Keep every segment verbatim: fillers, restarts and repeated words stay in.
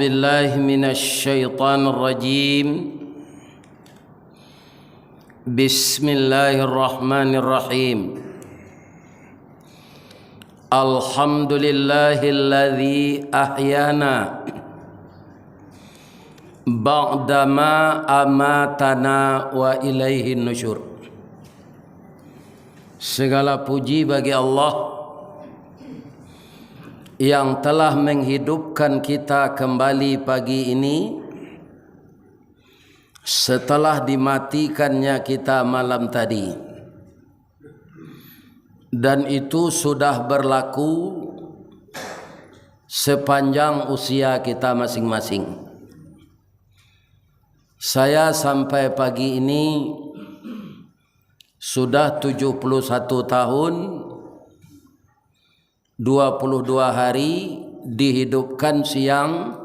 Billahi minasyaitonirrajim. Bismillahirrahmanirrahim. Alhamdulillahilladzi ahyana ba'dama amatana wa ilaihin nusyur. Segala puji bagi Allah yang telah menghidupkan kita kembali pagi ini setelah dimatikannya kita malam tadi. Dan itu sudah berlaku sepanjang usia kita masing-masing. Saya sampai pagi ini sudah tujuh puluh satu tahun, dua puluh dua hari, dihidupkan siang,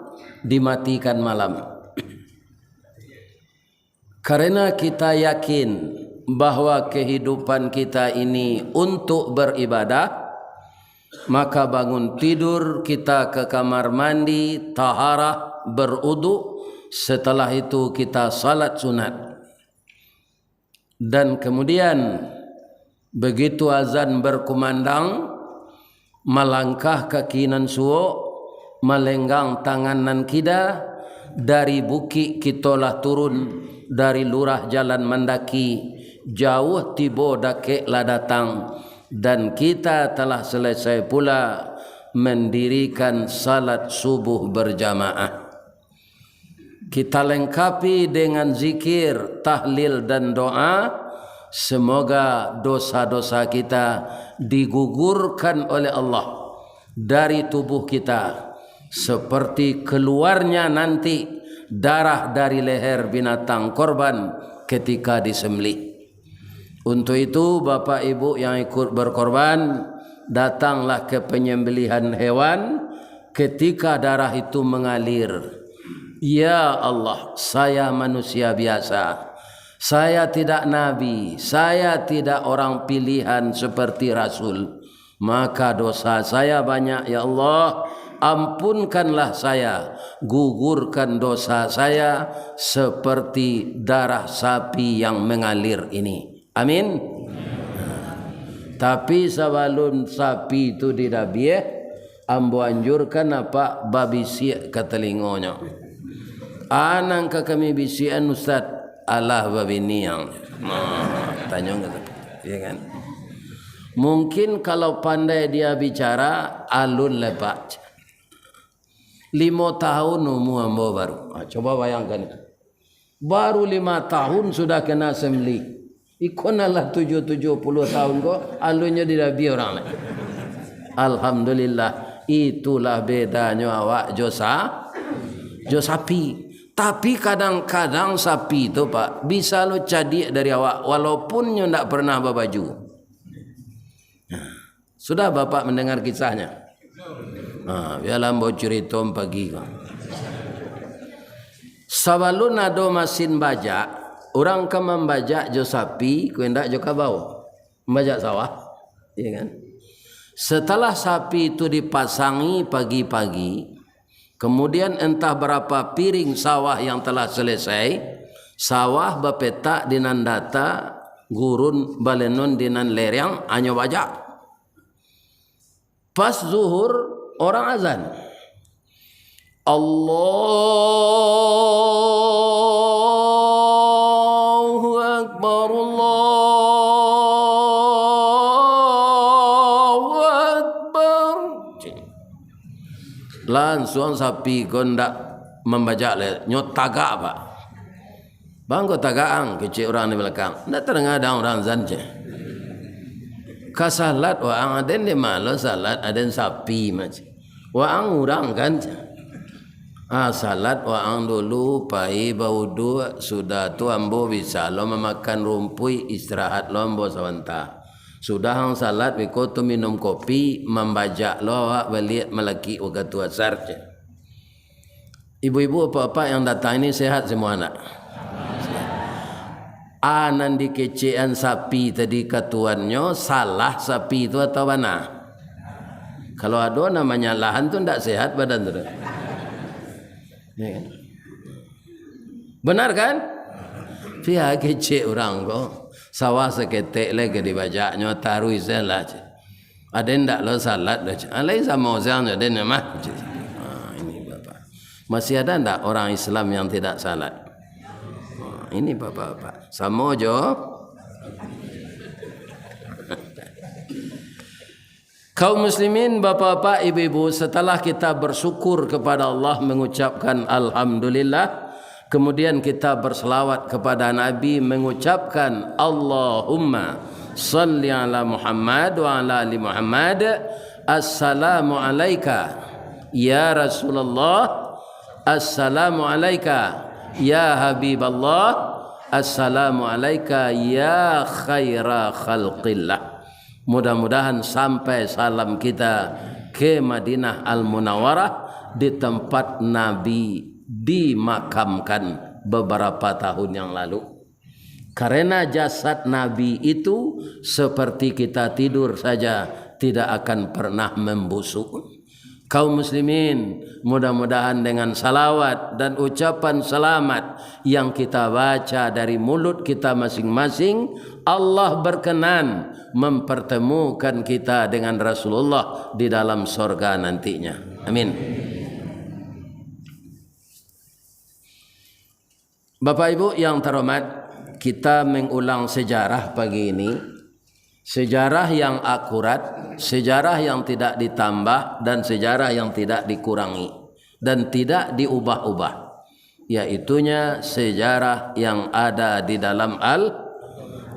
dimatikan malam. Karena kita yakin bahwa kehidupan kita ini untuk beribadah, maka bangun tidur kita ke kamar mandi, taharah, berudu, setelah itu kita salat sunat. Dan kemudian, begitu azan berkumandang, malangkah kaki nan suok, malenggang tangan nan kida, dari bukik kito lah turun, dari lurah jalan mandaki, jauah tibo dakek lah datang, dan kita telah selesai pula mendirikan salat subuh berjamaah. Kita lengkapi dengan zikir, tahlil, dan doa. Semoga dosa-dosa kita digugurkan oleh Allah dari tubuh kita, seperti keluarnya nanti darah dari leher binatang korban ketika disembelih. Untuk itu, Bapak Ibu yang ikut berkorban, datanglah ke penyembelihan hewan ketika darah itu mengalir. Ya Allah, saya manusia biasa. Saya tidak nabi, saya tidak orang pilihan seperti rasul. Maka dosa saya banyak, ya Allah. Ampunkanlah saya, gugurkan dosa saya seperti darah sapi yang mengalir ini. Amin. Tapi sabalun sapi tu didabiah, ambo anjurkan apak babisiak ka talingonyo. Anang ka kami bisiakan, Ustaz, alah babini ang. Nah, tanyo ka tu. Ya kan? Mungkin kalau pandai dia bicara, alun lepak. Limo tahun umua ambo baru. Ha, coba bayangkan itu. Baru lima tahun sudah kena sembelih. Iko nan lah tujuh, tujuh puluh tahun ko, alunnyo didabiah urang lai. Alhamdulillah, itulah bedanyo awak jo sa-, jo sapi. Tapi kadang-kadang sapi tu, Pak, bisa lo cadiak dari awak, walaupun nyo ndak pernah babaju. Nah, sudah Bapak mendengar kisahnya? Ha, bialah ambo curito pagi ko. Sabalun ado masin bajak, urang ka mambajak jo sapi, ko indak jo kabau. Mambajak sawah, ya kan? Setelah sapi itu dipasangi pagi-pagi, kemudian entah berapa piring sawah yang telah selesai, sawah bapetak di nan data, gurun balenon di nan lereng, hanyo bajak. Pas zuhur, orang azan. Allahu Akbar, Allahu Akbar. Lansuang sapi ko ndak mambajak lai, nyo tagak, Pak. "Bang, ko tagak ang," kecek urang di balakang. "Ndak tadanga dang urang azan," cek. "Ka salat waang, aden di ma lo salat, aden sapi mah," cek. "Waang urang kan," cek. "Ah, salat waang dulu, pai bauduak, sudah tu ambo bisa lo mamakan rumpuik, istirahat lo ambo sabanta. Sudah ang salat, biko tu minum kopi, mambajak lo awak baliak malakik wakatu asar," cek. Ibu-ibu, bapak-bapak yang datang ini sehat semua, nak? Ah, nan dikecekan sapi tadi ka tuannyo, salah sapi tu atau bana? Kalau ado nan manyalahan tu, ndak sehat badan tu. Ya kan? Benar kan? Pia kecek urang ko. Sawah saketek lai ka dibajaknyo, taruih se lah. Aden ndak lo salat doh. Ah, lai samo siang jo den mah. Ah, ini Bapak. Masih ada ndak orang Islam yang tidak salat? Ah, ini Bapak-bapak. Samo jo. Kaum muslimin, bapak-bapak, ibu-ibu, setelah kita bersyukur kepada Allah, mengucapkan alhamdulillah, kemudian kita berselawat kepada Nabi, mengucapkan Allahumma salli ala Muhammad wa ala ali Muhammad. Assalamu alaika ya Rasulullah, assalamu alaika ya Habiballah, assalamu alaika ya khaira khalqillah. Mudah-mudahan sampai salam kita ke Madinah Al-Munawwarah, di tempat Nabi dimakamkan beberapa tahun yang lalu. Karena jasad Nabi itu seperti kita tidur saja, tidak akan pernah membusuk. Kaum muslimin, mudah-mudahan dengan salawat dan ucapan selamat yang kita baca dari mulut kita masing-masing, Allah berkenan mempertemukan kita dengan Rasulullah di dalam sorga nantinya. Amin. Bapak Ibu yang terhormat, kita mengulang sejarah pagi ini. Sejarah yang akurat, sejarah yang tidak ditambah, dan sejarah yang tidak dikurangi, dan tidak diubah-ubah. Yaitunya sejarah yang ada di dalam Al-,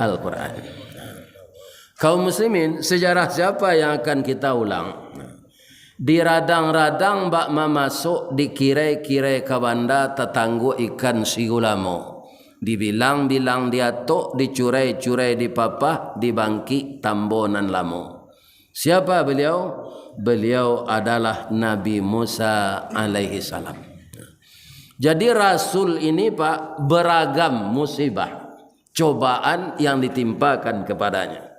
Al-Quran. Kaum muslimin, sejarah siapa yang akan kita ulang? Diradang-radang bak mamasok, dikirai-kirai ka banda, tatangguak ikan sigulamo. Dibilang-bilang diatok, dicurai-curai dipapah, dibangkik tambo nan lamo. Siapa beliau? Beliau adalah Nabi Musa alaihi salam. Jadi rasul ini, Pak, beragam musibah, cobaan yang ditimpakan kepadanya.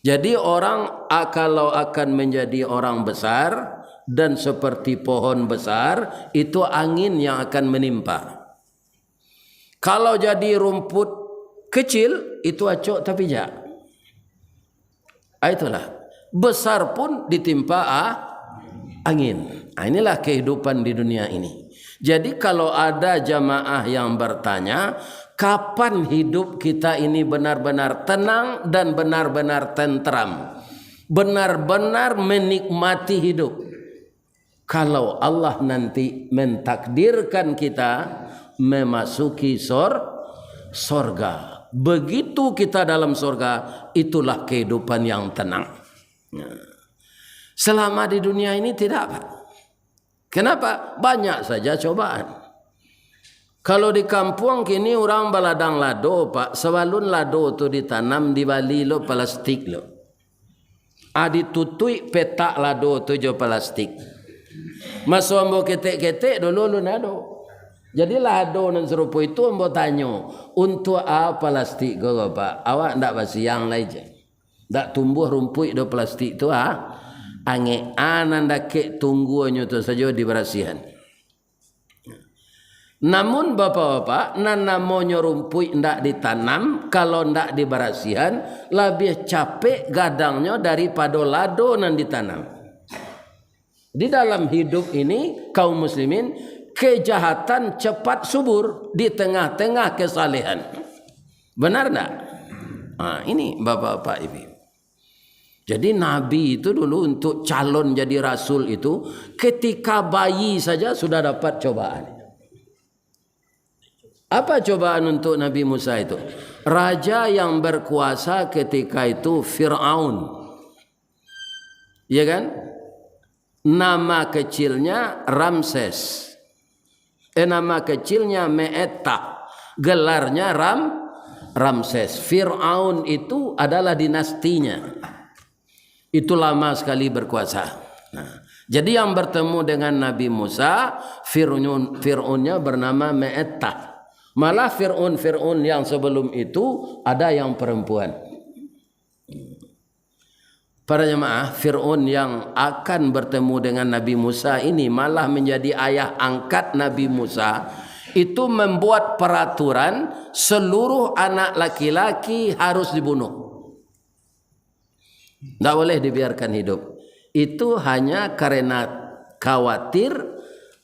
Jadi orang a-, kalau akan menjadi orang besar dan seperti pohon besar, itu angin yang akan menimpa. Kalau jadi rumput kecil, itu acok tapijak. Ah, itulah. Besar pun ditimpa a-, angin. Ah, inilah kehidupan di dunia ini. Jadi, kalau ada jamaah yang bertanya, kapan hidup kita ini benar-benar tenang dan benar-benar tentram, benar-benar menikmati hidup? Kalau Allah nanti mentakdirkan kita memasuki sor-, sorga. Begitu kita dalam sorga, itulah kehidupan yang tenang. Nah, selama di dunia ini tidak, Pak. Kenapa? Banyak saja cobaan. Kalau di kampuang kini urang baladang lado, Pak, sabalun lado tu ditanam, dibali lo plastik lo. Ah, ditutuik petak lado tu jo plastik. Maso ambo ketek-ketek, dulu alun ado. Jadi lah ado nan sarupo itu, ambo tanyo, "Untuak a plastik ko, Pak? Awak ndak basiang lai je? Ndak tumbuah rumpuik do plastik tu, ah? Angek a nan dakek tungguanyo tu sajo dibarasiahan." Namun, bapak-bapak, nan namonyo rumpuik ndak ditanam, kalau ndak dibarasiahan, labiah capek gadangnyo daripado lado nan ditanam. Di dalam hidup ini, kaum muslimin, kejahatan cepat subur di tengah-tengah kesalehan. Benar ndak? Nah, ini, bapak-bapak, ibu. Jadi, Nabi itu dulu untuk calon jadi rasul itu, ketika bayi saja sudah dapat cobaan. Apa cobaan untuk Nabi Musa itu? Raja yang berkuasa ketika itu Firaun. Ya kan? Nama kecilnya Ramses. Eh, nama kecilnya Me'etah. Gelarnya Ram-, Ramses. Firaun itu adalah dinastinya. Itu lama sekali berkuasa. Nah, jadi yang bertemu dengan Nabi Musa, Fir'un, Fir'unnya bernama Me'etah. Malah Fir'un-Fir'un yang sebelum itu ada yang perempuan. Para jamaah, Fir'aun yang akan bertemu dengan Nabi Musa ini malah menjadi ayah angkat Nabi Musa, itu membuat peraturan seluruh anak laki-laki harus dibunuh. Ndak boleh dibiarkan hidup. Itu hanya karena khawatir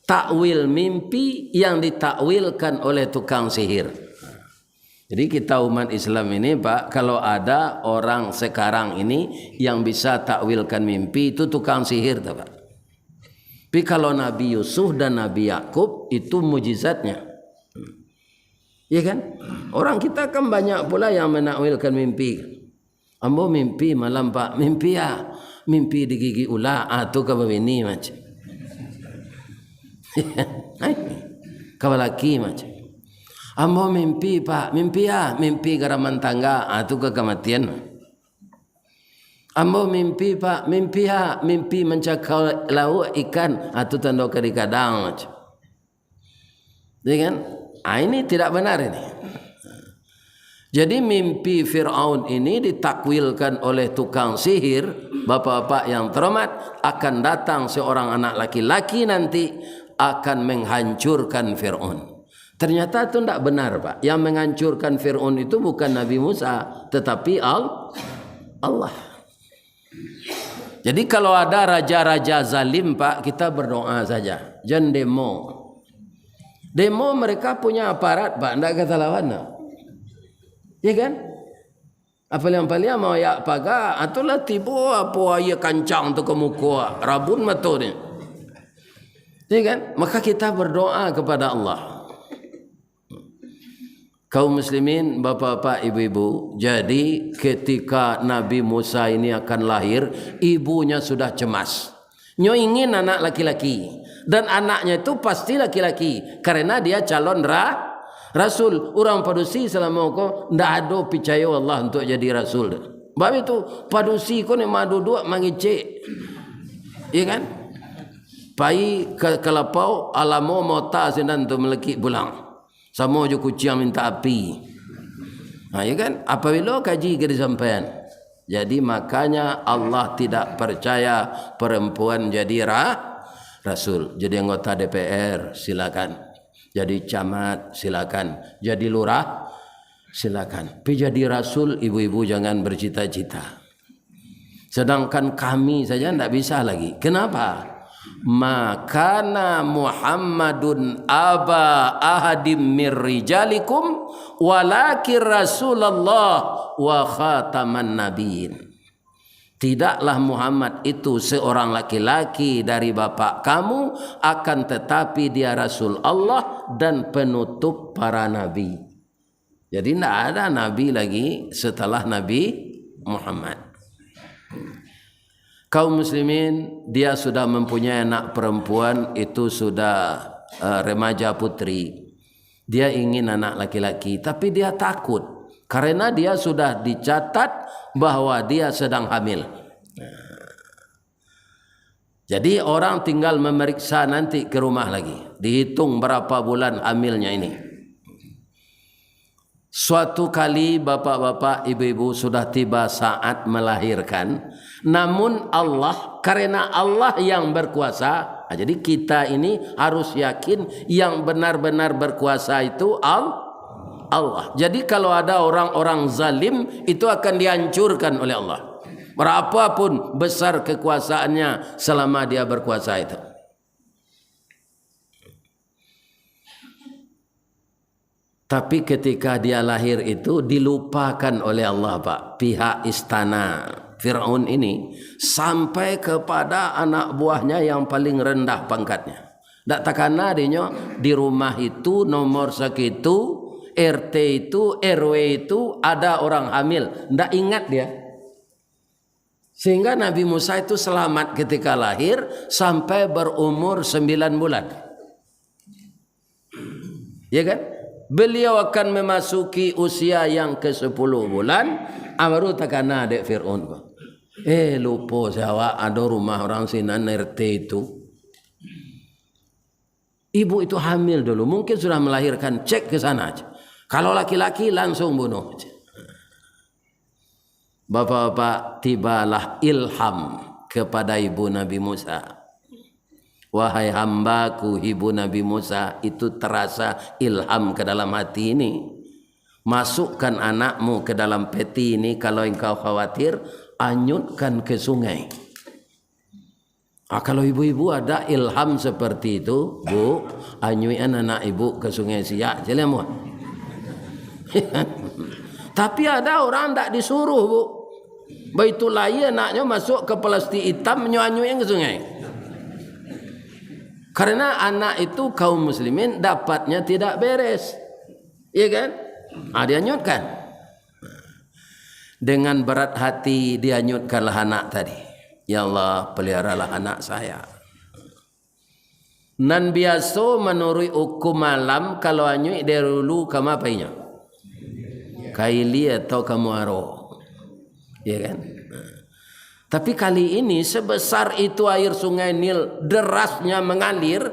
takwil mimpi yang ditakwilkan oleh tukang sihir. Jadi kita umat Islam ini, Pak, kalau ada orang sekarang ini yang bisa takwilkan mimpi, itu tukang sihir, tuh, Pak. Tapi kalau Nabi Yusuf dan Nabi Yakub, itu mujizatnya. Iya kan? Orang kita kan banyak pula yang menakwilkan mimpi. "Ambo mimpi malam, Pak." "Mimpi a?" "Mimpi digigik ular." Ah, tu ka babini macam. Ai, ka balaki macam. "Ambo mimpi, Pak." "Mimpi a?" "Mimpi garaman tangga." Ah, tu ka kamatian. "Ambo mimpi, Pak." "Mimpi a?" "Mimpi mancakau lauak ikan." Ah, tu tando ka dikadang macam. Ya kan? Ah, ini tidak benar ini. Jadi mimpi Fir'aun ini ditakwilkan oleh tukang sihir, bapak-bapak yang terhormat, akan datang seorang anak laki-laki nanti akan menghancurkan Fir'aun. Ternyata itu tidak benar, Pak. Yang menghancurkan Fir'aun itu bukan Nabi Musa, tetapi Al-, Allah. Jadi kalau ada raja-raja zalim, Pak, kita berdoa saja. Jan demo. Demo mereka punya aparat, Pak, ndak ka talawan, no. Ya kan? Apaliang-paliang mau ayak paga, atulah tibo apo aia kancang tu ka muko, rabun mato ni. Ya kan? Maka kita berdoa kepada Allah. Kaum muslimin, bapak-bapak, ibu-ibu, jadi ketika Nabi Musa ini akan lahir, ibunya sudah cemas. Nyo ingin anak laki-laki, dan anaknya itu pasti laki-laki, karena dia calon ra-, rasul. Urang padusi salamo ko ndak ado picayo Allah untuk jadi rasul. Bab itu, padusi ko ni maduduak mangecek. Iya kan? Pai ka, ka lapau, alamo mota sinan tu malekik pulang. Samo jo kuciang mintak api. Ha, ya kan? Apabilo kaji ka disampaian. Jadi, makanya Allah tidak percaya perempuan jadi ra-, rasul. Jadi anggota D P R, silakan. Jadi camat, silakan. Jadi lurah, silakan. Tapi jadi rasul, ibu-ibu jangan bercita-cita. Sedangkan kami saja ndak bisa lagi. Kenapa? "Ma kana Muhammadun aba ahadim mir rijalikum, walakin Rasulullah wa khataman nabiyyin." Tidaklah Muhammad itu seorang laki-laki dari bapak kamu, akan tetapi dia Rasul Allah dan penutup para nabi. Jadi, ndak ada nabi lagi setelah Nabi Muhammad. Kaum muslimin, dia sudah mempunyai anak perempuan, itu sudah, eh, remaja putri. Dia ingin anak laki-laki, tapi dia takut karena dia sudah dicatat bahwa dia sedang hamil. Jadi, orang tinggal memeriksa nanti ke rumah lagi, dihitung berapa bulan hamilnya ini. Suatu kali, bapak-bapak, ibu-ibu, sudah tiba saat melahirkan, namun Allah, karena Allah yang berkuasa, ah, jadi kita ini harus yakin yang benar-benar berkuasa itu Al-, Allah. Jadi, kalau ada orang-orang zalim, itu akan dihancurkan oleh Allah. Berapapun besar kekuasaannya selama dia berkuasa itu. Tapi ketika dia lahir itu, dilupakan oleh Allah, Pak, pihak istana Firaun ini, sampai kepada anak buahnya yang paling rendah pangkatnya. Ndak takana dinyo, di rumah itu, nomor sakitu, R T itu, R W itu, ada orang hamil. Ndak ingat dia. Sehingga Nabi Musa itu selamat ketika lahir sampai berumur sembilan bulan. Ya kan? Beliau akan memasuki usia yang kesepuluh bulan, ah, baru takana dek Firaun ko. Eh, lupo se awak, ado rumah orang sinan R T itu. Ibu itu hamil dulu, mungkin sudah melahirkan, cek ke sana aja. Kalau laki-laki, langsung bunuh. Bapak-bapak, tibalah ilham kepada ibu Nabi Musa. "Wahai hambaku, ibu Nabi Musa," itu terasa ilham ke dalam hati ini. "Masukkan anakmu ke dalam peti ini, kalau engkau khawatir, anyutkan ke sungai." Ah, kalau ibu-ibu ada ilham seperti itu, "Bu, anyuikan anak ibu ke Sungai Siak," calian, Bu. Tapi ada orang ndak disuruh, Bu. Baitu lahia anaknyo masuk ke plastik hitam, nyo anyuikan ke sungai. Karena anak itu kaum muslimin dapatnya tidak beres. Iya kan? Ah, dianyutkan. Dengan berat hati dianyutkanlah anak tadi. "Ya Allah, peliharalah anak saya." Nan biaso manuruik ukum alam, kalau anyuik dari hulu ka ma painyo? Ka ilia atau ka muaro. Ya kan? Tapi kali ini, sebesar itu air Sungai Nil derasnya mengalir,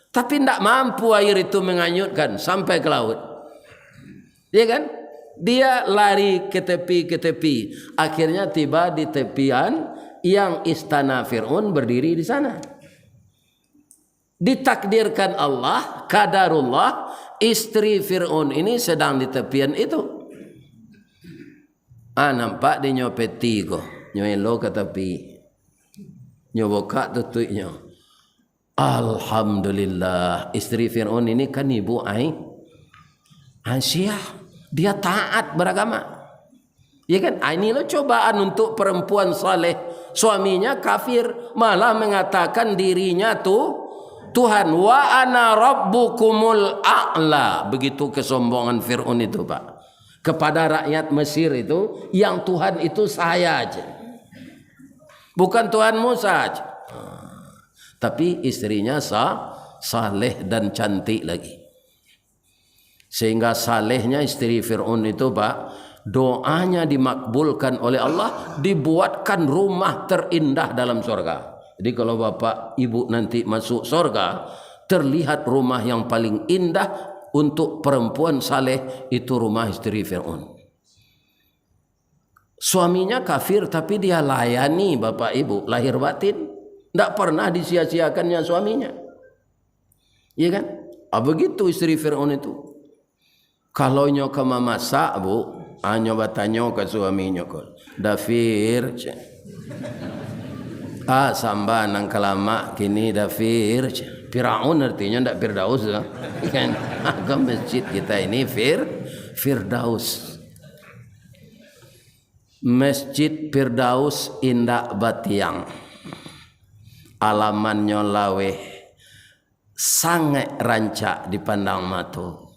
tapi ndak mampu air itu menganyutkan sampai ke laut. Ya kan? Dia lari ke tepi, ke tepi. Akhirnya tiba di tepian yang istana Fir'aun berdiri di sana. Ditakdirkan Allah, kadarullah, istri Fir'aun ini sedang di tepian itu. Ah, nampak di nyo peti ko. Nyo elo ka tapi. Nyo bukak tutuiknyo. Alhamdulillah, istri Fir'aun ini kan ibu ai-, Aisyah. Dia taat beragama. Ya kan? Ah, inilah cobaan untuk perempuan saleh. Suaminya kafir, malah mengatakan dirinya tu Tuhan. "Wa ana rabbukumul a'la." Begitu kesombongan Fir'aun itu, Pak. Kepada rakyat Mesir itu, yang Tuhan itu saya aja. Bukan Tuhan Musa aja. Tapi istrinya sa-, saleh dan cantik lagi. Sehingga salehnya istri Fir'aun itu, Pak, doanya dimakbulkan oleh Allah, dibuatkan rumah terindah dalam sorga. Jadi, kalau bapak ibu nanti masuk sorga, terlihat rumah yang paling indah untuk perempuan saleh, itu rumah istri Fir'aun. Suaminya kafir, tapi dia layani bapak ibu, lahir batin. Ndak pernah disia-siakannya suaminya. Iya kan? Ah, begitu istri Fir'aun itu. Kalau nyo ka mamasak, Bu, ah, nyo batanyo ka suaminyo ko, "Dafir," cek. "Ah, samba nan ka lamak kini, Dafir," cek. Firaun artinyo ndak Firdaus, kan? Kan? Ah, ka masjid kita ini Fir-, Firdaus. Masjid Firdaus indak batiang. Alamannyo laweh, sangaik rancak dipandang mato.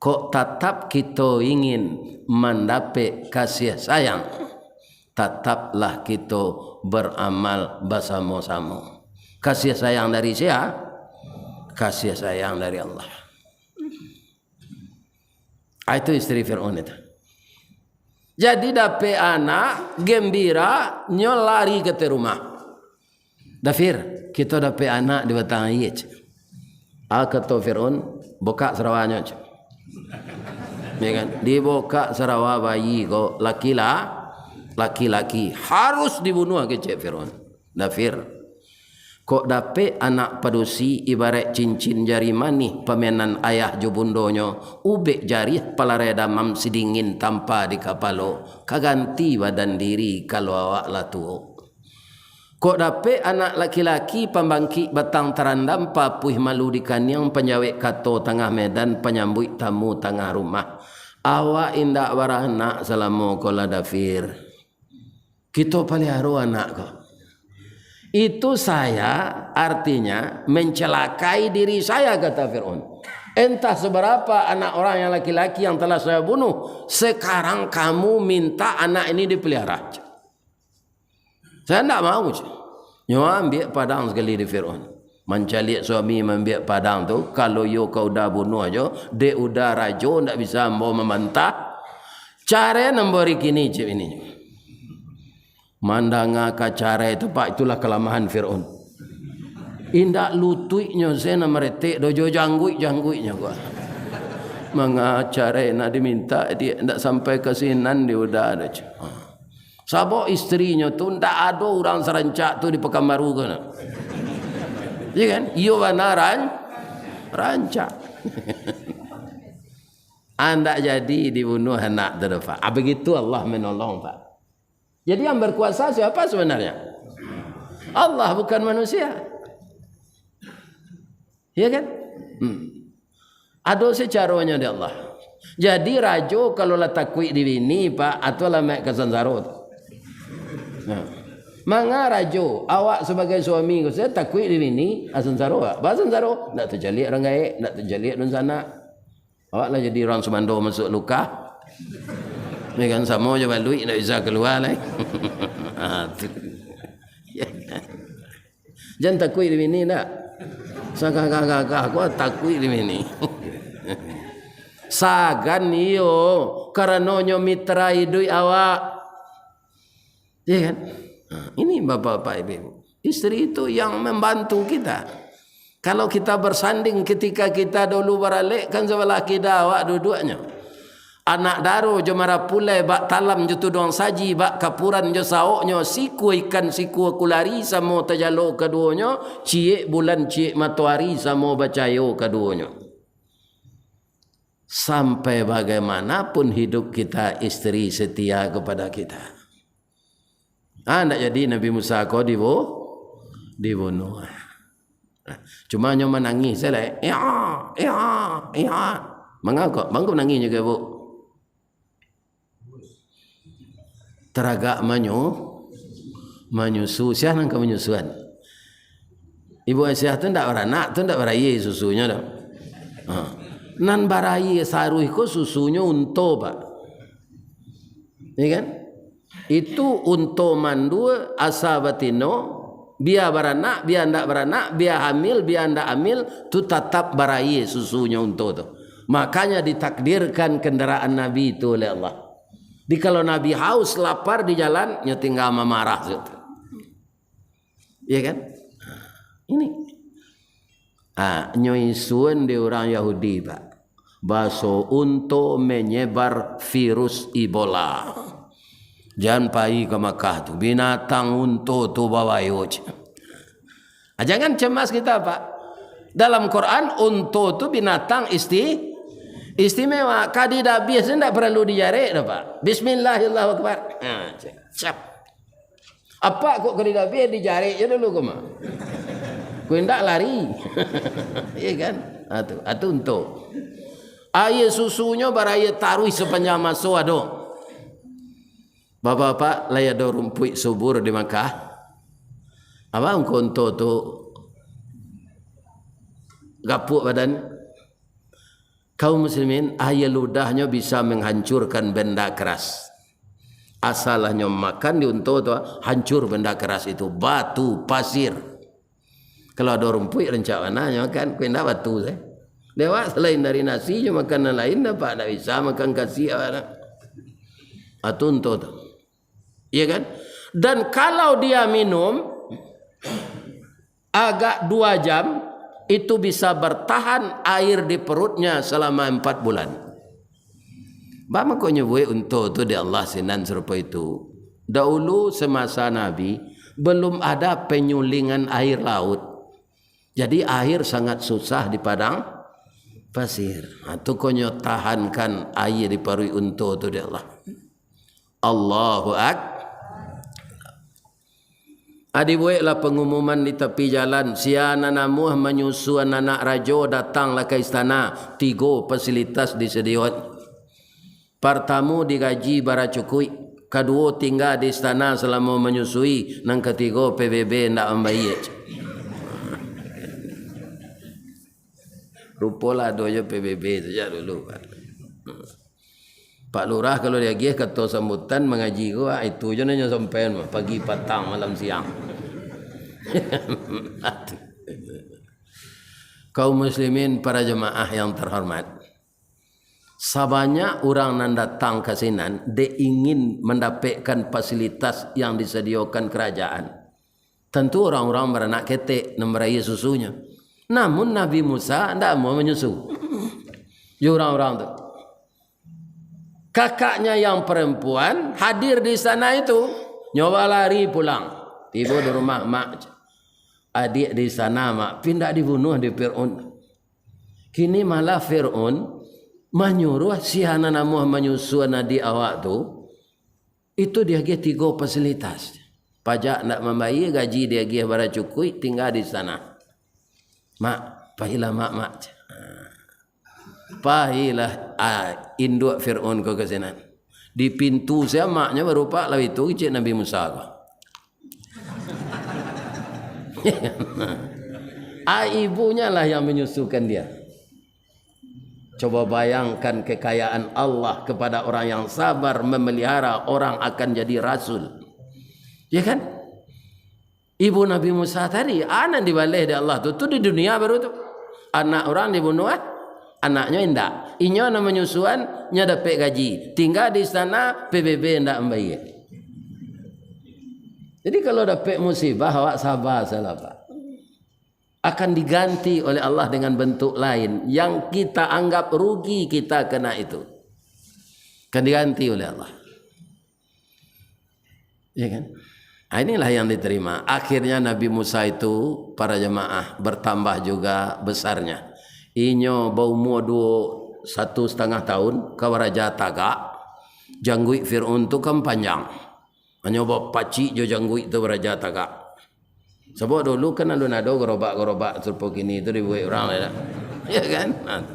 Kok tatap kito ingin mandapek kasih sayang, tataplah kito baramal basamo-samo. Kasih sayang dari sia? Kasih sayang dari Allah. Ah, itu istri Fir'aun itu. Jadi dapek anak, gembira, nyo lari ka ateh rumah. "Dafir, kito dapek anak di batang aia," cek. Ah, kato Fir'aun, "Bukak sarawanyo," cek. Ya kan? Dibukak sarawa bayi ko, laki-la-, laki-laki. "Harus dibunuah," kecek Fir'aun. "Dafir, kok dapek anak padusi, ibaraik cincin jari manih, pamenan ayah jo bundonyo, ubek jarih palarai damam, sidingin tampa di kapalo, ka ganti badan diri kalau awak lah tuo. Kok dapek anak laki-laki, pambangkik batang tarandam, papuih malu di kaniang, panjawek kato tangah medan, panyambuik tamu tangah rumah. Awak indak baranak salamo ko lah, Dafir. Kito paliharo anak ko." "Itu saya, artinya mencelakai diri saya," kata Fir'aun. "Entah seberapa anak orang yang laki-laki yang telah saya bunuh, sekarang kamu minta anak ini dipelihara." "Saya ndak mau," cek. Nyo ambiak padang sakali di Fir'aun. Mancaliak suami maambiak padang tu, kalau iyo ka udah bunuh ajo, dek udah rajo ndak bisa ambo mamantah. "Carai ambo ari kini," cek bininyo. Mandanga ka carai tu, Pak, itulah kalamahan Fir'aun. Indak lutuiknyo se nan maretek doh, jo jangguik-jangguiknyo ko. Manga carai nak diminta, dia ndak sampai ka sinan di uda ado, ceh. Ha. Sabab isterinyo tu ndak ado urang sarancak tu di Pakanbaru ko, nah. Iya kan? Iyo bana ran-, rancak. Andak jadi dibunuh anak tu doh, Pak. Ah, begitu Allah menolong, Pak. Jadi yang berkuasa siapa sebenarnya? Allah, bukan manusia. Iya kan? Hmm. Ado secaronyo di Allah. Jadi rajo kalau lah takuik di bini, Pak, atau lah mek ka sansaro tu. Nah. Manga rajo, awak sebagai suami ko, saya takuik di bini, ah, sansaro, Pak. Bah sansaro, ndak tacaliak urang gaek, ndak tacaliak dunsanak. Awak lah jadi urang sumando masuak lukah. Ni kan samo jo baluik, ndak bisa kalua lai. Ha, tu. Jan takuik di bini ndak? Sagagah-gagah ko takuik di bini. Sagan iyo, karano nyo mitra iduik awak. Iya kan? Nah, ini bapak-bapak, ibu-ibu. Isteri itu yang membantu kita. Kalau kita bersanding ketika kita dulu baralek, kan sabalah kida awak duduaknyo. Anak daro jo marapulai, bak talam jo tuduang saji, bak kapuran jo saoknyo, sikua ikan sikua kulari samo tajalo kaduonyo, ciek bulan ciek matoari samo bacayo kaduonyo. Sampai bagaimanapun hidup kita, isteri setia kepada kita. Ah, ndak jadi Nabi Musa ko dibu-, dibunuh. Cuma nyo manangih sajo lai. Iya, iya, iya. Mangako? Mangko manangih nyo ko, Bu? Taragak manyu-, manyusu. Sia nan ka manyusuan? Ibu Aisyah tu ndak baranak, tu ndak barayie susunyo tu. Ha. Nan barayie saruih ko susunyo unto, Pak. Iya kan? Itu unto mandua asa batino, bia baranak, bia ndak baranak, bia hamil, bia ndak hamil, tu tatap barayie susunyo unto tu. Makanya ditakdirkan kendaraan Nabi itu oleh Allah. Di kalau Nabi haus, lapar di jalan, nyo tingga mamarah tu. Iya kan? Ini. Ah, nyo isuan di urang Yahudi, Pak. Baso unto menyebar virus Ebola. Jan pai ka Makkah tu, binatang unto tu babayo, ceh. Ah, jangan cemas kita, Pak. Dalam Quran, unto tu binatang isti-, istimewa. Kadi dabiah tu ndak paralu dijarek doh, Pak. Bismillahirrahmanirrahim. Ah, ceh. Siap. Apak kok kadi dabiah dijarek je dulu ko mah. Kok indak lari. Iya kan? Atu, atu unto. Aia susunyo barayie taruih sapanjang maso ado. Bapak-bapak, lai ado rumpuik subur di Makkah. Apak unto tu gapuak badan. Kaum muslimin, aia ludahnyo bisa menghancurkan benda keras. Asal lah nyo makan di unto tu, hancur benda keras itu, batu, pasir. Kalau ado rumpuik, rancak bana nyo makan, kok indak batu sajo. Dek awak, salain dari nasi, nyo makan nan lain, apak ndak bisa makan kasi awak tu. Atu unto tu. Iya kan? Dan kalau dia minum agak dua jam, itu bisa bertahan air di perutnya selama empat bulan. Baa mangko nyo buek unto tu dek Allah sinan sarupo itu? Dahulu semasa Nabi, belum ada penyulingan air laut. Jadi air sangat susah di padang pasir. Ha, tu ko nyo tahankan air di paruik unto tu dek Allah. Allahu Ak-, Adi bueklah pangumuman di tapi jalan, sia nan namuah manyusuan anak rajo, datanglah ka istana, tigo fasilitas disadiakan. Partamo, digaji baracukuik, kaduo, tingga di istana salamo manyusui, nan katigo, P B B ndak mambayia. Rupolah ado jo P B B sajak dulu, Pak. Pak Lurah kalau diagiah kato sambutan mangaji ko, ah, itu jo nan nyo sampaian mah, pagi, patang, malam, siang. Kaum muslimin, para jemaah yang terhormat, sabanyak urang nan datang ka sinan dek ingin mandapekkan fasilitas yang disadiokan karajaan. Tantu urang-urang baranak ketek nan barayie susunyo. Namun Nabi Musa ndak amuah manyusu. jo urang-urang tu. Kakaknya yang perempuan hadir di sana itu, nyo balari pulang. Tibo di rumah mak, "Adiak di sana, Mak, pi ndak dibunuah dek Fir'aun." Kini malah Fir'aun manyuruah si nan namuah manyusuan adiak awak tu, itu diagiah tigo fasilitas. Pajak ndak mambayia, gaji diagiah bara cukuik, tingga di sana. "Mak, payilah Mak, Mak." Payilah, ah, induak Fir'aun ko ka sinan. Di pintu sia maknyo barupak, lalu itu kecek Nabi Musa ko. Ah, ibunya lah yang menyusukan dia. Coba bayangkan kekayaan Allah kepada orang yang sabar memelihara, orang akan jadi rasul. Ya kan? Ibu Nabi Musa tadi, anak dibaleh dek Allah tu, tu di dunia baru tu. Anak urang dibunuah, anaknyo indak. Inyo nan manyusuan, nyo dapek gaji. Tingga di sana, P B B indak mambayia. Jadi kalau dapek musibah, awak sabar sajolah, Pak. Akan diganti oleh Allah dengan bentuk lain yang kita anggap rugi kita kena itu. Akan diganti oleh Allah. Ya kan? Ah, inilah yang diterima. Akhirnya Nabi Musa itu, para jemaah, bertambah juga besarnya. Inyo baumua duo, satu setengah tahun, ka baraja tagak. Jangguik Fir'aun tu kan panjang. Hanyo bapacik jo jangguik tu baraja tagak. Sabab dulu kan alun ado garobak-garobak sarupo kini tu dibuek urang lai, dak? Ya kan? Nah, tu.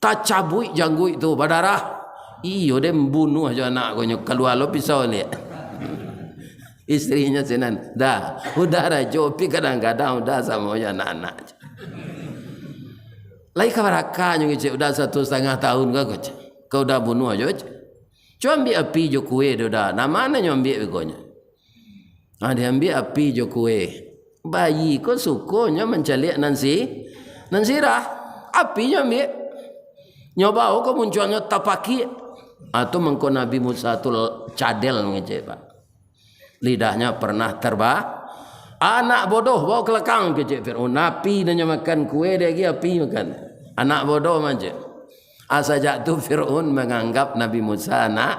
Tacabuik jangguik tu, badarah. Iyo deh, bunuah jo anak ko nyo, kalua lo pisau liak. Istrinyo sinan, "Dah, udah rajo, pi kadang-kadang udah samo jo anak-anak." Lai ka baraka nyo kecek, udah satu setengah tahun ka ko cek. Ka udah bunuah jo cek. Cubo ambiak api jo kue tu dah. Nan ma nyo ambiak beko nyo? Ah, diambiak api jo kue. Bayi ko sukonyo mancaliak nan si-, nan sirah. Api nyo ambiak. Nyo bao ka muncuangnyo tapakiak. Ah, tu mangko Nabi Musa tu l-, cadel mangecek, Pak. Lidahnyo pernah terba-, "Anak bodoh, bao ka lakang," kecek Fir'aun. Api nan nyo makan kue, diagiah api makan. Anak bodoh mangecek. Ah, sajak tu Fir'aun manganggap Nabi Musa anak,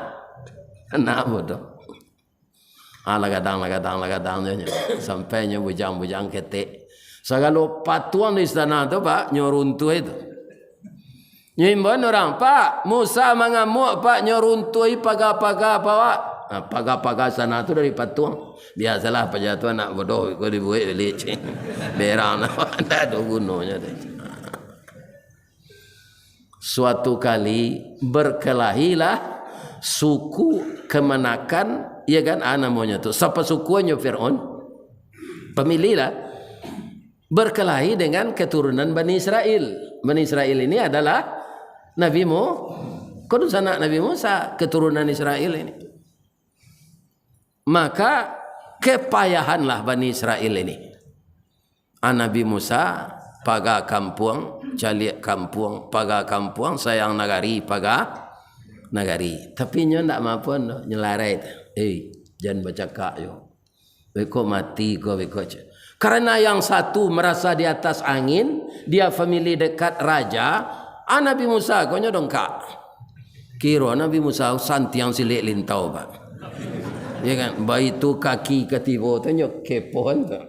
anak bodoh. Ah, lah gadang, lah gadang, lah gadang je nyo. Sampai nyo bujang-bujang ketek. Sagalo patuang di istana tu, Pak, nyo runtuah itu. Nyo imbauan urang, "Pak, Musa mangamuak, Pak, nyo runtuahi paga-paga, Pak." Ah, paga-paga istana tu dari patuang. Biasolah, paja tu anak bodoh, iko dibuek baliak, cing. Berang, ndak ado gunonyo tu. Suatu kali, berkelahilah suku kamanakan, ya kan, ah, namonyo tu, sapasukuannyo Fir'aun, famili lah, berkelahi dengan keturunan Bani Israel. Bani Israel ini adalah Nabi Mu-, ko dunsanak Nabi Musa, keturunan Israel ini. Maka, kepayahanlah Bani Israel ini. Ah, Nabi Musa, paga kampuang, caliak kampuang, paga kampuang, sayang nagari, paga nagari. Tapi nyo ndak mampu doh, nyo larai tu. "Eh, jan bacakak yo. Beko mati ko, beko," cek. Karena yang satu merasa di atas angin, dia famili dekat raja, ah, Nabi Musa ko nyo dongkak. Kiro Nabi Musa santiang silek lintau, Pak. Ya kan? Baitu kaki ka tibo tu nyo kepoh tu.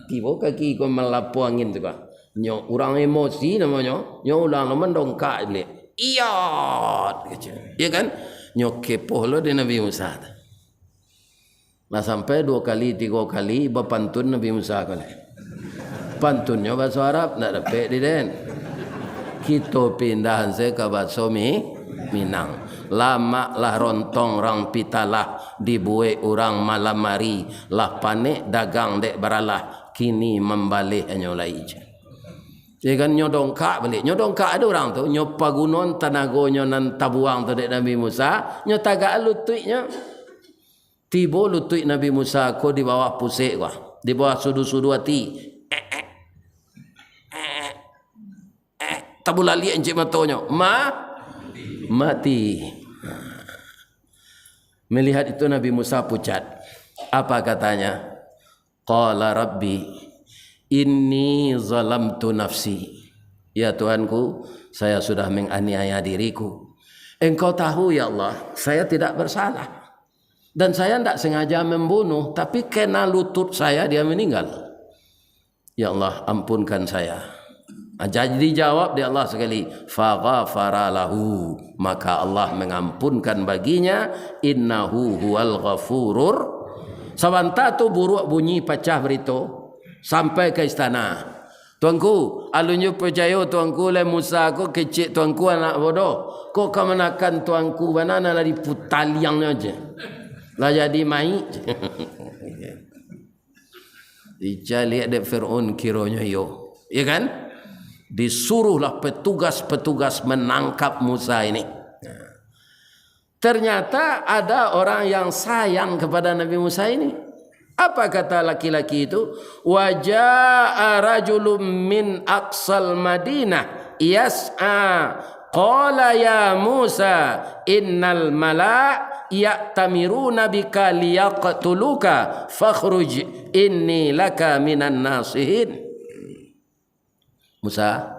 Tibo kaki ko malapo angin tu, Pak. Nyo urang emosi namonyo, nyo ulang lo mandongkak silek. "Iyat!" kecek. Ya kan? Nyo kepoh lo dek Nabi Musa tu. Lah sampai duo kali, tigo kali, bapantun Nabi Musa ko lai. Pantunnyo bahaso Arab, ndak dapek di den. Kito pindah se ka bahaso Mi-, Minang. Lamak lah rontong rang pitalah, dibuek urang malam ari, lah panek dagang dek baralah, kini mambaleh hanyo lai je. Ya kan, nyo dongkak baliak. Nyo dongkak ado urang tu, nyo pagunoan tanagonyo nan tabuang tu dek Nabi Musa, nyo tagak lutuiknyo. Tibo lutuik Nabi Musa ko di bawah pusek ko, di bawah sudu-sudu ati. Eh, eh, eh, eh, tabulaliak encik matonyo. Ma-, mati. Melihat itu Nabi Musa pucat. Apa katanya? Qala Rabbi, inni zalamtu nafsi. "Ya Tuhanku, saya sudah menganiaya diriku. Engkau tahu, ya Allah, saya tidak bersalah. Dan saya ndak sengaja membunuh, tapi kena lutut saya, dia meninggal. Ya Allah, ampunkan saya." Ah, jadi dijawab dek Allah sakali, "Faghafara lahu." Maka Allah mengampunkan baginya, "Innahu huwal ghafurur." Sabanta tu buruak bunyi, pacah barito, sampai ka istana. "Tuanku, alun jo picayo Tuanku, lai Musa ko kecek Tuanku anak bodoh. Ko kamanakan Tuanku bana, nan lah diputaliangnyo je. Lah jadi mayik." Dicaliak dek Fir'aun, kironyo iyo. Ya kan? Disuruhlah petugas-petugas menangkap Musa ini. Ternyata ada orang yang sayang kepada Nabi Musa ini. Apa kata laki-laki itu? "Wa jaa rajulun min aqsal Madinah yas'a. Qala ya Musa, innal mala ya'tamiruna bika liyaqtuluka, fakhruj, inni laka minan nasihin." "Musa,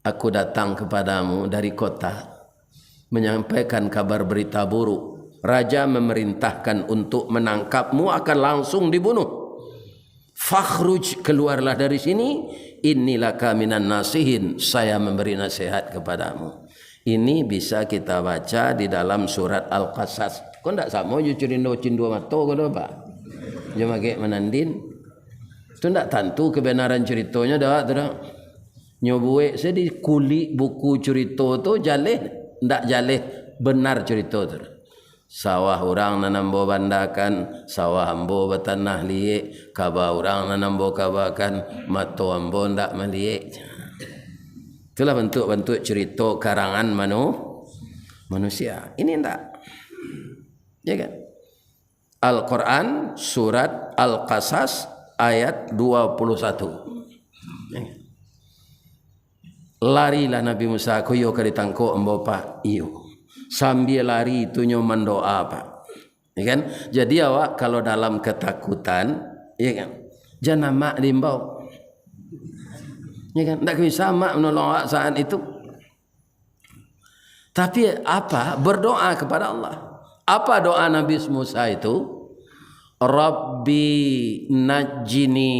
aku datang kepadamu dari kota, menyampaikan kabar berita buruk. Raja memerintahkan untuk menangkapmu, akan langsung dibunuh. Fakhruj, keluarlah dari sini, inni laka minan nasihin, saya memberi nasihat kepadamu." Ini bisa kita baca di dalam surat Al-Qasas. Ko ndak samo jo curindo cindua mato ko doh, Pak? Jo magek manandin. Tu ndak tantu kebenaran curitonyo dak tu dak. Nyo buek se di kulik buku curito tu jaleh, ndak jaleh benar curito tu. "Sawah urang nan ambo bandakan, sawah ambo batanah liek, kaba urang nan ambo kabakan, mato ambo ndak maliek." Itulah bantuak-bantuak curito karangan manu-, manusia. Ini ndak. Ya kan? Al-Quran, surat Al-Qasas, ayat dua puluh satu. Ya kan? Larilah Nabi Musa, ko iyo ka ditangkok ambo, Pak. Iyo. Sambia lari tu nyo mandoa, Pak. Ya kan? Jadi awak kalau dalam ketakutan, ya kan? Jan amak diimbau. Ya kan? Ndak bisa amak menolong awak saat itu. Tapi apa? Berdoa kepada Allah. Apa doa Nabi Musa itu? "Rabbi najjini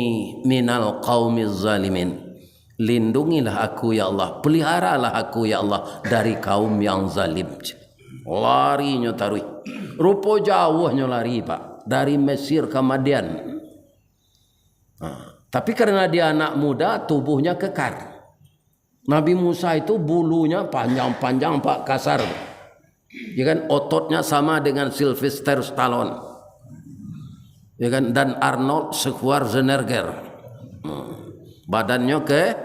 minal qaumiz zalimin." "Lindungilah aku, ya Allah, peliharalah aku, ya Allah, dari kaum yang zalim." Larinyo taruih. Rupo jauahnyo lari, Pak. Dari Mesir ka Madian. Nah, tapi karena dia anak muda, tubuhnya kekar. Nabi Musa itu bulunya panjang-panjang, Pak, kasar. Ya kan, ototnya sama dengan Sylvester Stallone. Ya kan, dan Arnold Schwarzenegger. Hmm. Badannyo ke-,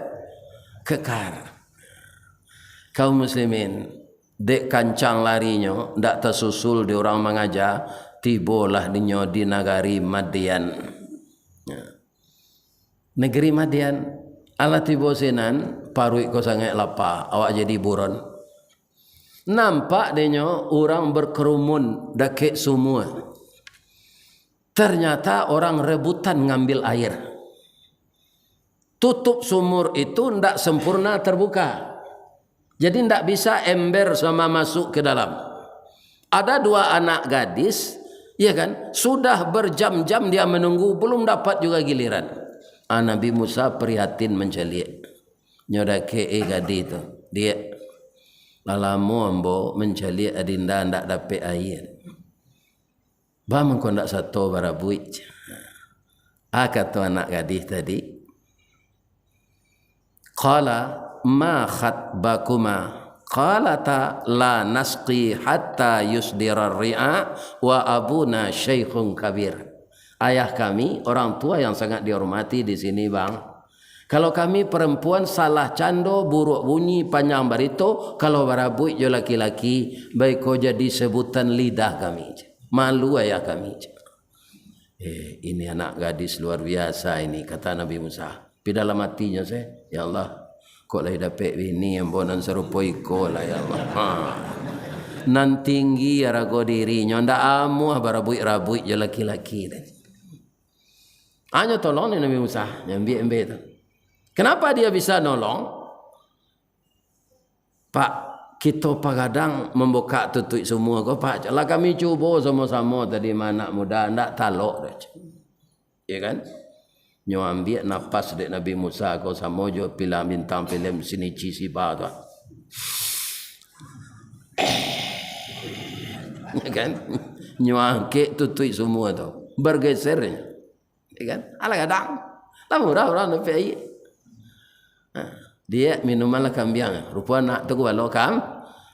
kekar. Kaum muslimin, dek kancang larinyo, ndak tasusul di urang mangaja, tibolah dinyo di nagari Madian. Ya. Negeri Madian, alah tibo sinan, paruik ko sangaik lapa, awak jadi buron. Nampak denyo urang berkerumun dakek sumua. Ternyata orang rebutan ngambil air. Tutup sumur itu ndak sempurna terbuka. Jadi, ndak bisa ember sama masuk ke dalam. Ada dua anak gadis, ya kan, sudah berjam-jam dia menunggu, belum dapat juga giliran. Ah, Nabi Musa prihatin mancaliak. Nyo dakek, eh, gadih tu, "Diak, lah lamo ambo mancaliak adinda ndak dapek aia. Ba mangko ndak sato barabuik?" Ah, kato anak gadih tadi, qala, "Ma khatbakuma?" Qalata, "La nasqi hatta yusdirar ri'a, wa abuna syaikhun kabir." Ayah kami, orang tua yang sangat dihormati di sini, Bang. Kalau kami perempuan salah cando, buruak bunyi, panjang barito, kalau barabuik jo laki-laki, baiko jadi sebutan lidah kami. Malu ayah kami. Eh, ini anak gadis luar biasa ini, kata Nabi Musa. Tapi dalam hatinyo se, "Ya Allah, kok lai dapek bini ambo nan sarupo iko lah, ya Allah." Ha. Nan tinggi arago dirinyo, ndak amuah barabuik-rabuik jo laki-laki tadi. Hanyo tolong ni Nabi Musa, nyo ambiak ember tu. Kenapa dia bisa nolong? "Pak, kito pagadang mambukak tutuik sumua ko, Pak. Lah kami cubo samo-samo tadi ma anak muda, ndak talok doh." Ya kan? Nyo ambiak napas dek Nabi Musa ko samo jo pilang bintang filem Shinichi Shiba tu. Ya kan? Nyo angkek tutuik sumua tu. Bergeser nyo. Ya kan? Alah gadang. Lah murah urang dapek aia. Ha, diak minumanlah kambiang. Rupo anak tu kualo kam-,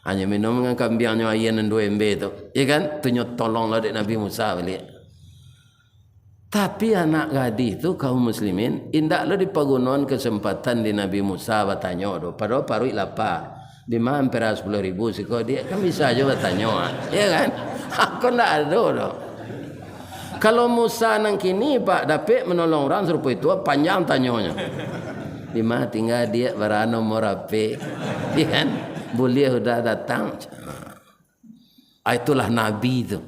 hanyo minum dengan kambiangnyo aia nan duo embe tu. Ya kan? Tu nyo tolong lah dek Nabi Musa baliak. Tapi anak gadih tu, kaum muslimin, indak lo dipagunoan kesempatan di Nabi Musa batanyo tu. Padahal paruik lapa. Di ma ampera sapuluah ribu siko diak, kan bisa jo batanyo, ah. Ya kan? Ako ndak ado doh. Kalau Musa nan kini, Pak, dapek manolong urang sarupo itu, panjang tanyonyo. Di ma tingga diak, bara nomor H P? Ya kan? Buliah udah datang. Ah, itulah Nabi tu.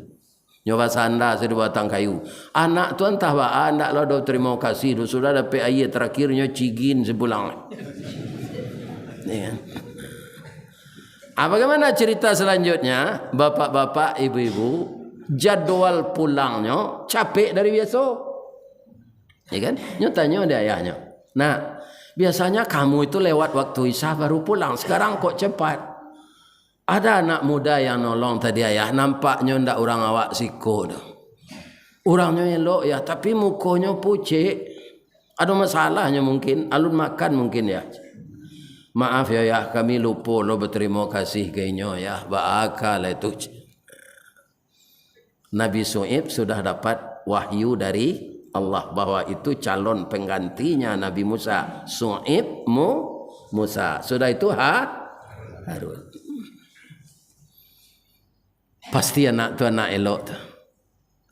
Nyo basanda sajo di batang kayu. Anak tu antah baa, ndak lo ado tarimo kasih tu, sudah dapek aia tarakhir nyo cigin sapulang. Ya kan? Ah, bagaimana cerita selanjutnya? Bapak-bapak, ibu-ibu, jadwal pulangnyo capek dari biaso. Ya kan? Nyo tanyo dek ayahnyo, "Nak, biasanya kamu itu lewat waktu Isya baru pulang, sekarang kok cepat?" "Ada anak muda yang nolong tadi, Ayah, nampaknyo ndak urang awak siko doh. Urangnyo elok, Yah, tapi mukonyo pucek. Ado masalahnyo mungkin, alun makan mungkin, Yah." "Maaf yo, Yah, kami lupo lo batarimo kasih ka inyo, Yah, baa ka lai tu." Nabi Syu'aib sudah dapat wahyu dari Allah bahwa itu calon penggantinya Nabi Musa. Syu'aib, Mu-, Musa. Sudah itu Ha-, Harun. Pasti anak tu anak elok tu.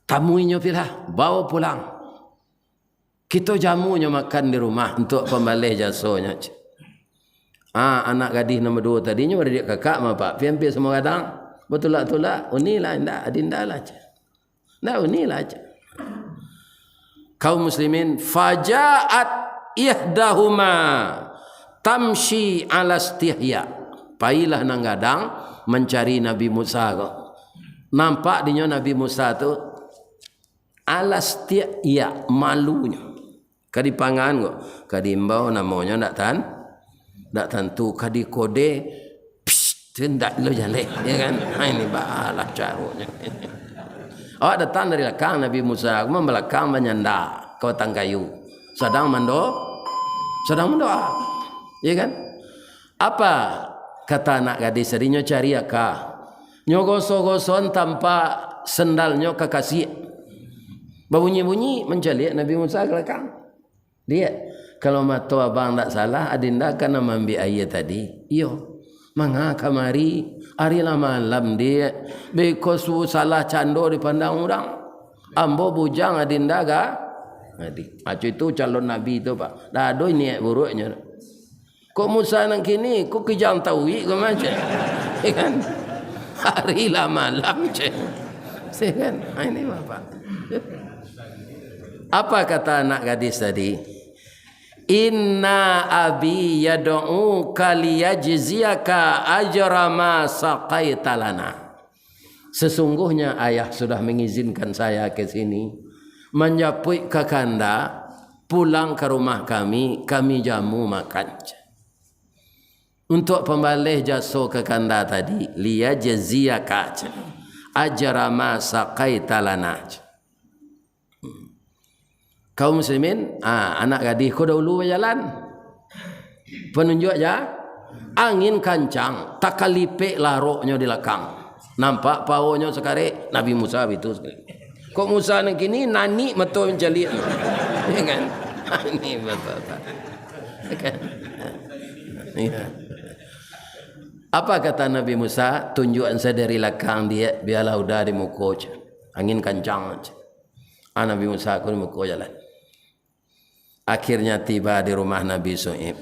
Tamuinyo pilah, bawa pulang. Kito jamunyo makan di rumah untuak pambaleh jasonyo, ceh. Ah, anak gadih nomor duo tadinyo baradiak kakak mah, Pak. Pi ampia samo gadang. Batulak-tulak, unilah, indak, adinda lah, ceh. Indak, unilah, ceh. Kaum muslimin, faja'at ihdahuma tamshi ala istihya. Pailah nan gadang mancari Nabi Musa ko. Nampak dinyo Nabi Musa tu, ala istihya, malunyo. Ka dipangan ko, ka diimbau namonyo ndak tan-, ndak tantu, ka dikode, psst, tu ndak lo jaleh, ya kan? Ha, ini balah caronyo. Awak datang dari lakang, Nabi Musa, aku mah balakang manyanda ka batang kayu. Sadang mando-, sadang mandoa. Ya kan? Apa kata anak gadis tadi? Nyo cari aka. Nyo goso-goson tampak sandalnyo kakasiak. Babunyi-bunyi, mancaliak Nabi Musa ka lakang. "Diak, kalau mato abang ndak salah, adinda kan nan maambiak aia tadi?" "Iyo." "Manga kamari? Ari lah malam, Diak. Beko su-, salah cando dipandang urang. Ambo bujang, adinda ga-, gadih." Aco itu calon nabi tu, Pak. Ndak ado niaik buruaknyo. Kok Musa nan kini, kok kijang tauik ko mah, ceh. Ya kan? Ari lah malam, ceh. Ya kan? Ha, ini Bapak. Apa kata anak gadis tadi? "Inna abi yad'uka liyajziyaka ajra ma saqaita lana." Sesungguhnya ayah sudah mengizinkan saya ke sini, manjapuik kakanda, pulang ka rumah kami, kami jamu makan. Untuak pambaleh jaso kakanda tadi, liyajziyaka, ajra ma saqaita lana. Kaum muslimin, ah, anak gadih ko dahulu bajalan. Panunjuak ja, angin kancang, takalipek laroknyo di lakang. Nampak paonyo sakarek, Nabi Musa bitu sakarek. Kok Musa nan kini, nanik mato mancaliak. Ya kan? Ini bapak-bapak. Ya kan? Ya. Apa kata Nabi Musa? "Tunjuakan sajo dari lakang, Diak, bialah uda di muko," ceh. "Angin kancang," ceh. Ah, Nabi Musa ko di muko jalan. Akhirnya tiba di rumah Nabi Syu'aib.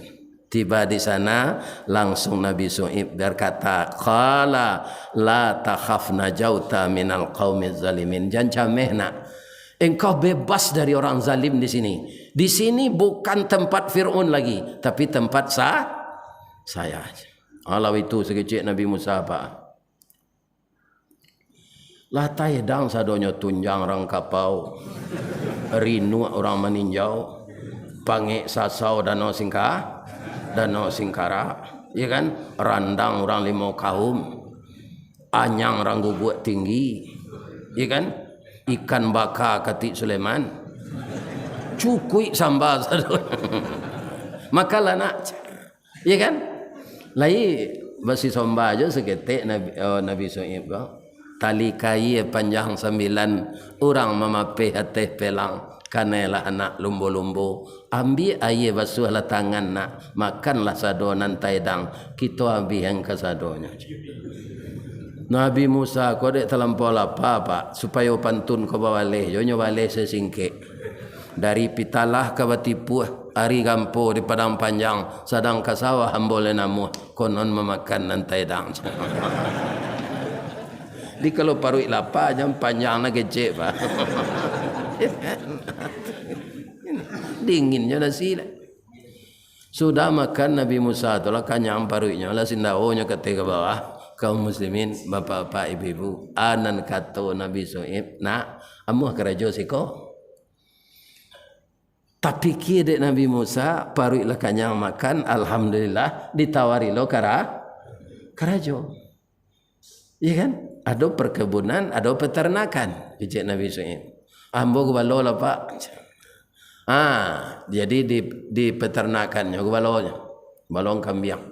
Tiba di sana, langsung Nabi Syu'aib berkata, "Qala la takhaf, najauta minal qaumiz zalimin." "Jan cameh, nak. Engkau bebas dari orang zalim di sini. Di sini bukan tempat Fir'aun lagi, tapi tempat sa-, saya." Alah itu sakecek Nabi Musa, Pak. Lah taedang sadonyo, tunjang rang kapau, rinuak urang maninjau, pangek sasau danau Singka-, danau Singkarak, ya kan? Randang urang limo kaum, anyang rang guguak tinggi, ya kan? Ikan baka katik Sulaiman, cukuik samba sadonyo. Makanlah nak. Iya kan? Lai basisomba jo saketek Nabi, oh, Nabi Su'aib ko. Tali kaia panjang sambilan, urang mamapeh ateh pelang, kanailah anak lumbo-lumbo. Ambiak aia, basuahlah tangan nak, makanlah sado nan taedang, kito abihan kasadonyo. Nabi Musa ko dek talampau lapa, Pak, supayo pantun ko bawaleh jo, nyo baleh sasingkek. Dari Pitalah ka Batipuah, ari gampo di Padang Panjang, sadang ka sawah ambo lai namuah, konon mamakan nan taedang. Jadi kalau paruik lapa, jan panjang nan kecek, Pak. Dinginnyo nasi lah. Sudah makan Nabi Musa tu lah, kanyang paruiknyo lah, sindaonyo kateh ka bawah. Kaum muslimin, bapak-bapak, ibu-ibu, a nan kato Nabi Su'aib, nak, amuah karajo siko. Tapikia dek Nabi Musa, paruik lah kanyang makan, alhamdulillah, ditawari lo kara-, karajo. Iya kan? Ado perkebunan, ado peternakan, kecek Nabi Su'aib. Ambo gubalo lah, Pak. Ah, jadi di, di peternakannyo gubalonyo, gubalong kambiang.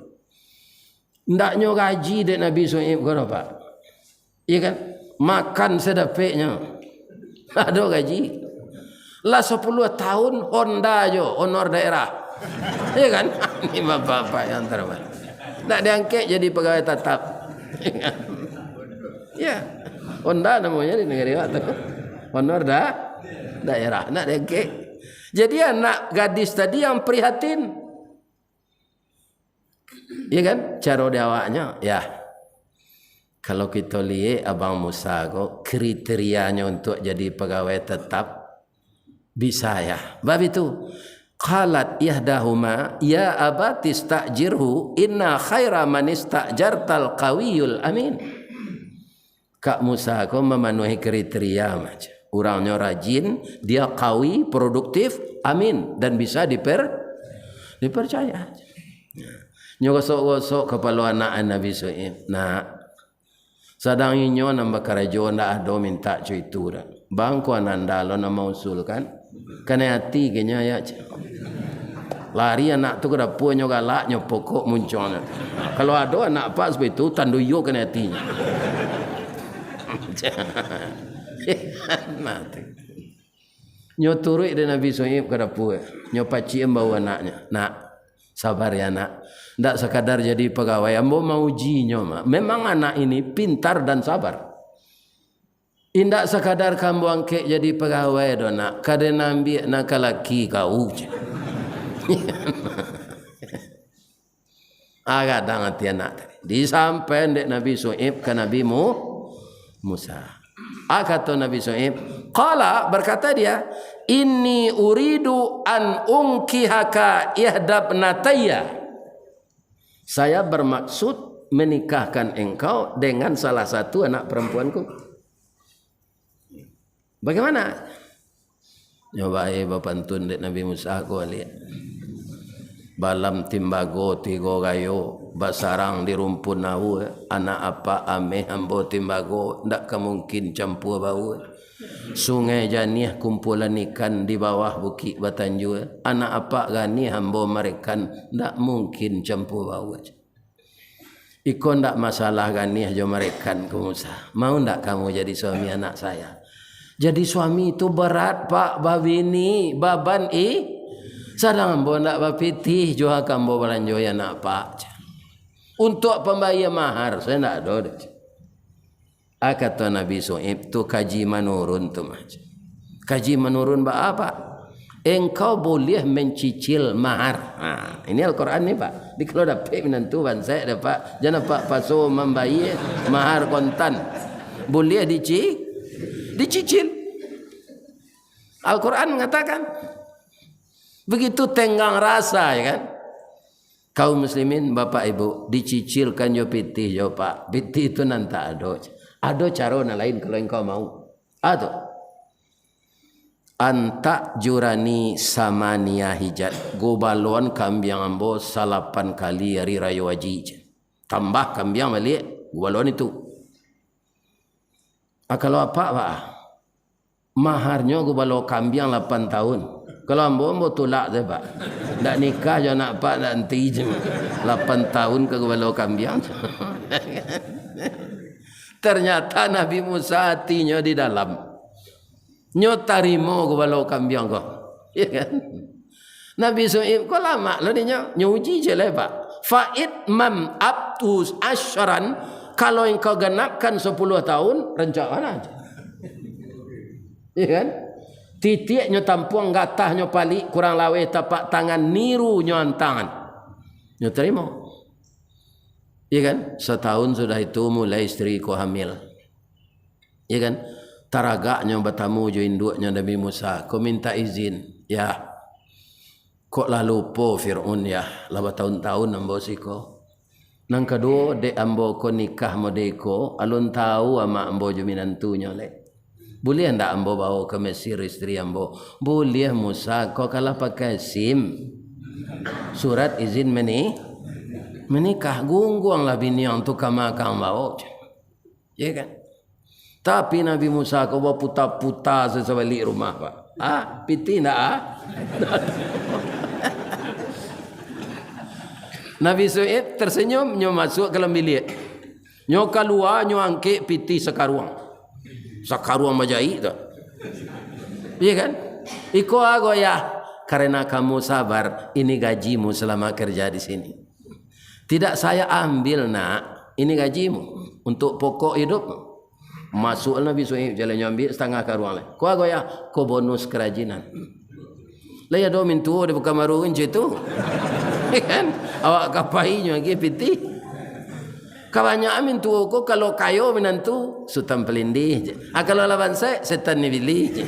Ndaknyo gaji dek Nabi Su'aib ko, Pak. Iya kan? Makan sadapeknyo. Ado gaji. Lah sapuluah tahun Honda jo, honor daerah. Iya kan? Ini bapak-bapak yang terhormat. Nak diangkek jadi pegawai tatap. Ya. Honda namanya di negeri awak tu. Honor da-, daerah. Nak diangkek. Jadi anak gadis tadi yang prihatin. Iya kan? Caro di awaknyo, ya. Kalau kito liek Abang Musa ko, kriterianyo untuak jadi pagawai tetap bisa, ya. Bab itu, qalat ihdahuma, "Ya abati sta'jirhu, inna khaira man ista'jartal qawiyul amin." Kak Musa ko mamanuahi kriteria macam. Urangnyo rajin, dia kawi, produktif, amin, dan bisa diper-, dipercaya. Nyo gosok-gosok kapalo anak Nabi Su'aib. Nak, sadang inyo nan bakarajo, ndak ado mintak co itu doh. Bang ko ananda lo nan mausulkan. Kanai ati keceknyo, ya, cek. Lari anak tu ka dapua, nyo galak, nyo pokok muncuangnyo. Kalau ado anak apak saperti tu, tando iyo kanai atinyo. Nah, tu. Nyo turuik dek Nabi Su'aib ka dapua. Nyo pacikan bahu anaknyo. Nak, sabar ya, Nak. Ndak sakadar jadi pagawai, ambo mauji nyo, Mak. Memang anak ini pintar dan sabar. Indak sakadar ka ambo angkek jadi pagawai doh, Nak, ka den ambiak nan ka laki kau, cek. Ah, gadang ati anak tadi. Disampaian dek Nabi Su'aib ka Nabi Mu-, Musa. Ah, kato Nabi Su'aib, qala, berkata dia, "Inni uridu an unkihaka ihdabnatayya." Saya bermaksud menikahkan engkau dengan salah satu anak perempuanku. Bagaimana? Nyo bae bapantun dek Nabi Musa ko baliak. Balam timbago tigo gayo, basarang di rumpun aua, anak apak ameh ambo timbago, ndak ka mungkin campua baua. Sungai Janiah kumpulan ikan di bawah bukik batanjua, anak apak ganih ambo marekan, ndak mungkin campua baua. Iko ndak masalah ganih jo marekan ko, Musa. Mau ndak kamu jadi suami anak saya? Jadi suami tu berat, Pak, babini, baban, ih. Sadang ambo ndak bapitih, jo ka ambo balanjoi anak apak. Untuak pambayia mahar, saya ndak ado doh. Ah, kato Nabi Su'aib tu kaji manurun tu mah. Kaji manurun baa, Pak? Engkau buliah mancicil mahar. Ha, ini Al-Quran ni, Pak. Di kalau dapek minantu bansaik dek Apak, jan Apak paso mambayia mahar kontan. Buliah dici-, dicicil. Al-Quran mengatakan. Begitu tenggang rasa, ya kan? Kaum muslimin, bapak ibu, dicicilkan jo pitih jo, Pak. Pitih tu nan tak ado. Ado caro nan lain kalau engkau mau. Ado. Antak jurani samania hijat. Gubaloan kambiang ambo salapan kali ari rayo haji. Tambah kambiang baliak, gubaloan itu. Ah, kalau apak, Pak, ah, maharnyo gubalo kambiang lapan tahun. Kalau ambo, ambo tulak sajo, Pak. Ndak nikah jo anak apak, ndak enti je. Lapan tahun ka gubalo kambiang. Ternyata Nabi Musa atinyo di dalam. Nyo tarimo gubalo kambiang ko. Ya kan? Nabi Su'aib ko lamak lo dinyo. Nyo uji je lah, Pak. Fa'id mam abtus asyran, kalau engkau genapkan sepuluh tahun, rancak bana je. Ya kan? Titiaknyo tampuang, gatahnyo palik, kurang laweh tapak tangan, nirunyo antangan. Nyo tarimo. Ya kan? Setahun sudah itu mulai isteri ko hamil. Ya kan? Taragaknyo batamu jo induaknyo Nabi Musa, ko mintak izin. Yah, kok lah lupo Fir'aun, yah, lah batahun-tahun ambo siko. Nan kaduo, dek ambo ko nikah mode ko, alun tahu amak ambo jo minantunyo lai. Buliah ndak ambo bawo ka Mesir isteri ambo? Buliah, Musa, kok ka lah pakai SIM. Surat izin meni-, menikah. Gungguanglah biniang tu ka ma ka ang bawo. Ya kan? Tapi Nabi Musa ko baputa-puta sasabalik rumah, Pak. Ah, pitih ndak, ah? Nabi Su'aib tersenyum, nyo masuak ka dalam biliak. Nyo kalua, nyo angkek pitih sakaruang. Sakaruang bajaik tu. Iya kan? Iko ago ya, karena kamu sabar, ini gajimu selama kerja di sini. Tidak saya ambil, Nak. Ini gajimu untuk pokok hidup. Masuk Nabi Suhaib, jalannyo ambiak satangah karuang lai. Ko ago ya, ko bonus karajinan. Lai ado mintuo di Pekanbaru kan cak itu. Kan? Awak ka pai nyo agiah pitih. Kabanyakan mintuo ko kalau kayo minantu, Sutan Palindih je. Ah, kalau lah bansaik, setan ni bilih je.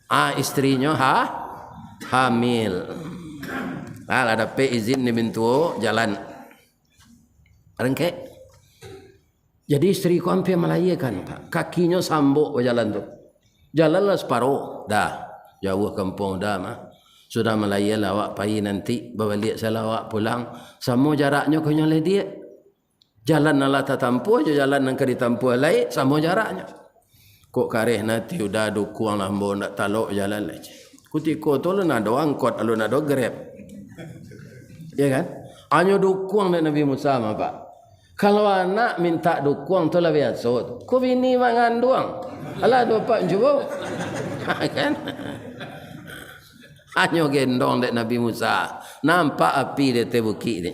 Ah, isterinyo ha-, hamil. Ah, lah dapek izin di mintuo, jalan. Rengkek. Jadi isteri ko ampia malahiakan, Pak. Kakinyo sambok bajalan tu. Jalanlah saparo. Dah, jauah kampuang dah mah. Sudah malahia lah awak pai nanti, babaliak salah awak pulang. Samo jaraknyo ko nyo lai diak. Jalan nan lah tatampuah jo jalan nan ka ditampuah lai, samo jaraknyo. Kok kareh nati udah dukuang lah ambo ndak talok jalan lai. Kutiko tu alun ado angkot, alun ado Grab. Ya kan? Hanyo dukuang dek Nabi Musa mah, Pak. Kalau anak mintak dukuang tu lah biaso tu. Ko bini manganduang. Alah, ado apak mancubo. Kan? Hanyo gendong dek Nabi Musa. Nampak api di ateh bukik tu.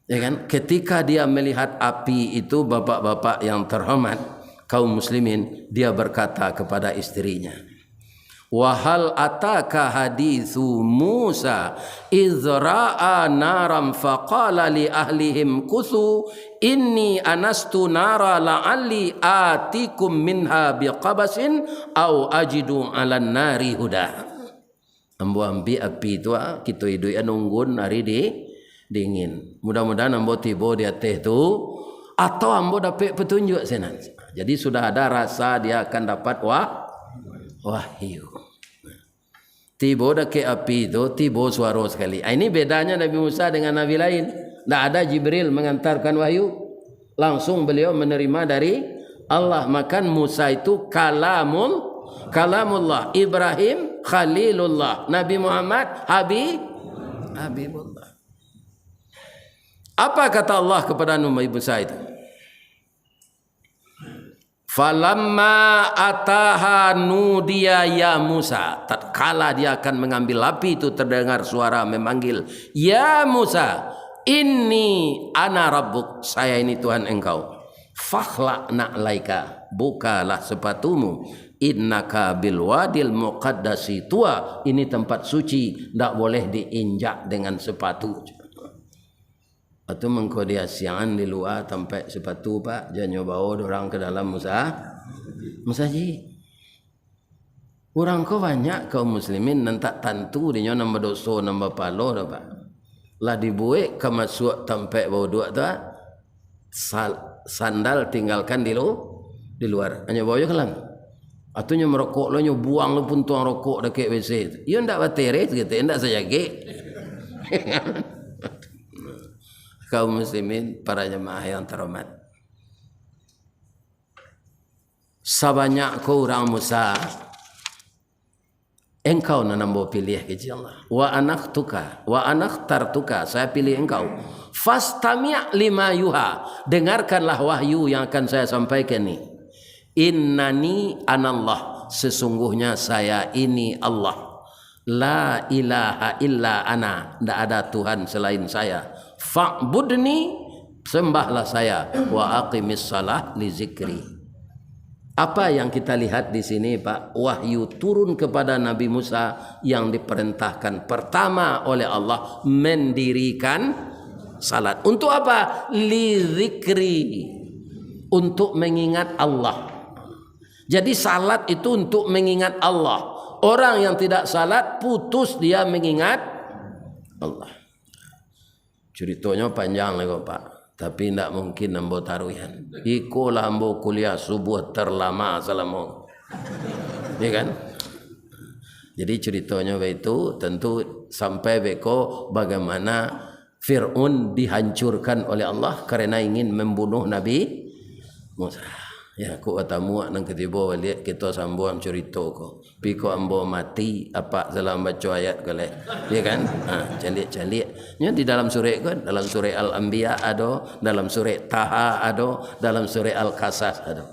Ya kan? Ketika dia melihat api itu, bapak-bapak yang terhormat, kaum muslimin, dia berkata kepada istrinya, "Wa hal ataka haditsu Musa, idz ra'a naran faqala li ahlihim kuthu, inni anastu nara la'alli atikum minha biqabasin au ajidu 'alan nari huda." Ambo ambiak api tu, ah, kito iduik unggun ari di, dingin. Mudah-mudahan ambo tibo di ateh tu, atau ambo dapek patunjuak sinan. Jadi sudah ada rasa dia akan dapat wah-, wahyu. Tibo dakek api tu, tibo suaro sakali. Ah, ini bedanya Nabi Musa dengan nabi lain. Ndak ada Jibril mengantarkan wahyu. Langsung beliau menerima dari Allah. Maka Musa itu kalamul-, kalamullah. Ibrahim khalilullah. Nabi Muhammad Habib-, Habibullah. Apa kata Allah kepada Nabi Musa itu? "Falamma ataha nudiya ya Musa." Tatkala dia akan mengambil api itu, terdengar suara memanggil, "Ya Musa, inni ana rabbuk, saya ini Tuhan engkau. Fakhla' na'laika, bukalah sepatumu. Innaka bil wadil muqaddasi tuwa, ini tempat suci, ndak boleh diinjak dengan sepatu." Atu mangko di asiangan di lua tampek sepatu, Pak, janyo bawo urang ka dalam musa-, musajik. Urang ko banyak kaum muslimin nan tak tantu dinyo nan badoso, nan bapalo dah, Pak. Lah dibuek ka masuak tampek bauduak tu, ah, sal-, sandal tinggalkan di lu-, di luar. Hanyo bawa jo ka dalam. Atau nyo marokok lo, nyo buang lo puntuang rokok dakek W C tu. Iyo ndak bateres gitu, ndak sajagek. Kaum muslimin, para jamaah yang terhormat. Sabanyak ko urang Musa, engkau nan ambo pilih, kecek Allah. Wa anakhtuka, wa anakhtartuka, saya pilih engkau. Fastami' lima yuha, dengarkanlah wahyu yang akan saya sampaikan ni. Innani anallah, sesungguhnya saya ini Allah. La ilaha illa ana, ndak ada Tuhan selain saya. Fa'budni, sembahlah saya. Wa aqimis salah li zikri. Apa yang kita lihat di sini, Pak? Wahyu turun kepada Nabi Musa yang diperintahkan pertama oleh Allah mendirikan salat. Untuk apa? Li zikri. Untuk mengingat Allah. Jadi, salat itu untuk mengingat Allah. Orang yang tidak salat, putus dia mengingat Allah. Curitonyo panjang lai ko, Pak. Tapi ndak mungkin ambo taruihan. Iko lah ambo kuliah subuah terlama salamo. Ya kan? Jadi, curitonyo baitu, tentu sampai beko bagaimana Fir'aun dihancurkan oleh Allah karena ingin membunuh Nabi Musa. Ya, kok batamu nan katibo baliak, kito sambuang curito ko. Pi kok ambo mati, apak salah baco ayat ko lai. Ya kan? Ha, caliak-caliak. Nyo di dalam surek ko, dalam surek Al-Anbiya ado, dalam surek Taha ado, dalam surek Al-Qasas ado.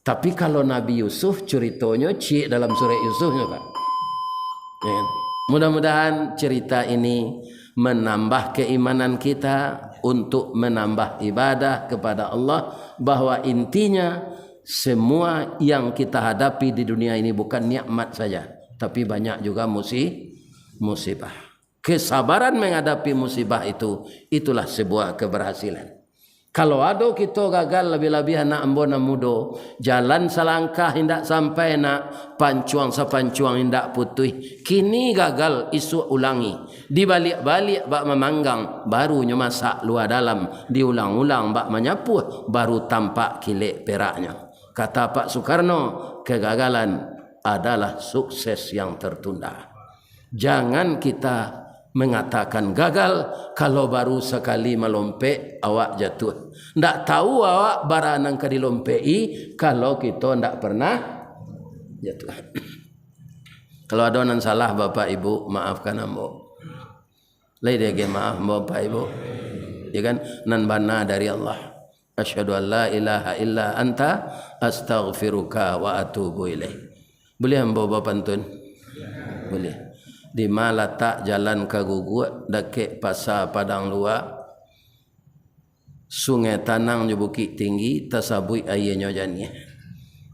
Tapi kalau Nabi Yusuf, curitonyo ciek dalam surek Yusuf nyo, Pak. Ya kan? Mudah-mudahan cerita ini menambah keimanan kita untuk menambah ibadah kepada Allah, bahwa intinya semua yang kita hadapi di dunia ini bukan nikmat saja, tapi banyak juga musi-, musibah. Kesabaran menghadapi musibah itu, itulah sebuah keberhasilan. Kalau ado kito gagal, labiah-labiah anak ambo nan mudo, jalan salangkah indak sampai nak, pancuang sapancuang indak putuih. Kini gagal, isuak ulangi. Dibaliak-baliak bak mamanggang, baru nyo masak lua dalam. Diulang-ulang bak manyapuah, baru tampak kilek peraknyo. Kata Pak Soekarno, kegagalan adalah sukses yang tertunda. Jangan kita mengatakan gagal, kalau baru sakali malompek, awak jatuah. Ndak tahu awak bara nan ka dilompek-i, kalau kito ndak pernah jatuah. Kalau ado nan salah, Bapak Ibu, maafkan ambo. Lai diagiah maaf, Bapak Ibu. Ya kan? Nan bana dari Allah. Asyhadu an la ilaha illa anta, astaghfiruka wa atubu ilaik. Buliah ambo bapantun? Buliah. Di ma latak jalan ka Guguak, dakek Pasa Padang Lua, Sungai Tanang jo Bukik Tinggi, tasabuik aianyo janiah.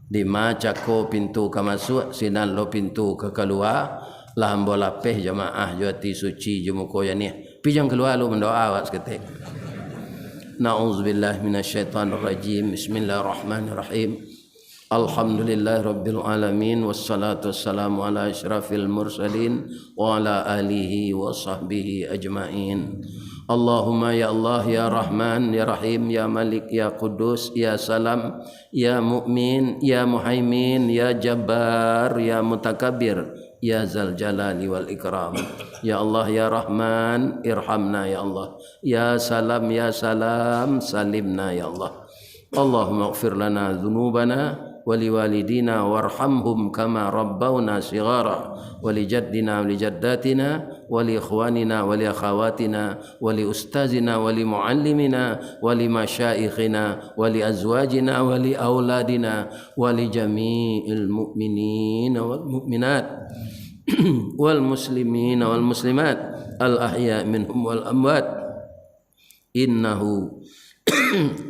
Di ma cako pintu ka masuak, sinan lo pintu ka kalua, lah ambo lapeh jamaah jo ati suci jo muko janiah. Pi jan kalua lu, mandoa awak saketek. Na'udzubillah minasyaitonirrajim. Bismillahirrahmanirrahim. Alhamdulillahirabbil alamin, wassalatu wassalamu ala asyrafil mursalin wa ala alihi wa sahbihi ajmain. Allahumma ya Allah, ya Rahman, ya Rahim, ya Malik, ya Quddus, ya Salam, ya Mu'min, ya Muhaimin, ya Jabbar, ya Mutakabbir, ya Zal Jalali wal Ikram. Ya Allah, ya Rahman, irhamna ya Allah. Ya Salam, ya Salam, salimna ya Allah. Allahumma ighfir lana dzunubana wa liwalidina warhamhum kama rabbawna shighara, wa li jaddina wa li jaddatina wa li ikhwanina wa li akhawatina wa li ustazina wa li muallimina wa li masyaikhina wa li azwajina wa li auladina wa li jami'il mu'minina wal mu'minat wal muslimina wal muslimat al ahya minhum wal amwat. Innahu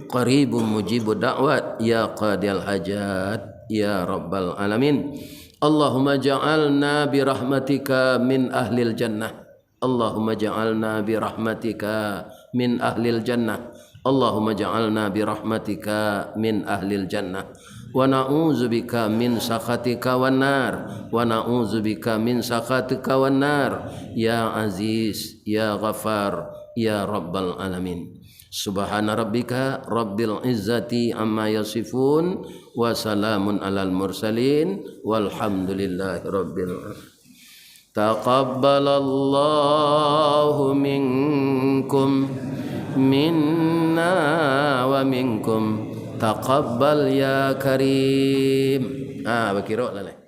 qaribun mujibud da'wat, ya qadiyal hajat, ya rabbal alamin. Allahumma ja'alna bi rahmatika min ahlil jannah. Allahumma ja'alna bi rahmatika min ahlil jannah. Allahumma ja'alna bi rahmatika min ahlil jannah. ونعوذ بك من سخطك والنار، ونعوذ بك من سخطك والنار، يا عزيز، يا غفار، يا رب العالمين. سبحان ربك رب العزة عما يصفون، وسلام على المرسلين، والحمد لله رب العالمين. تقبل الله منكم، منا ومنكم. تقبل يا كريم. Ah, bakiro lah, leh.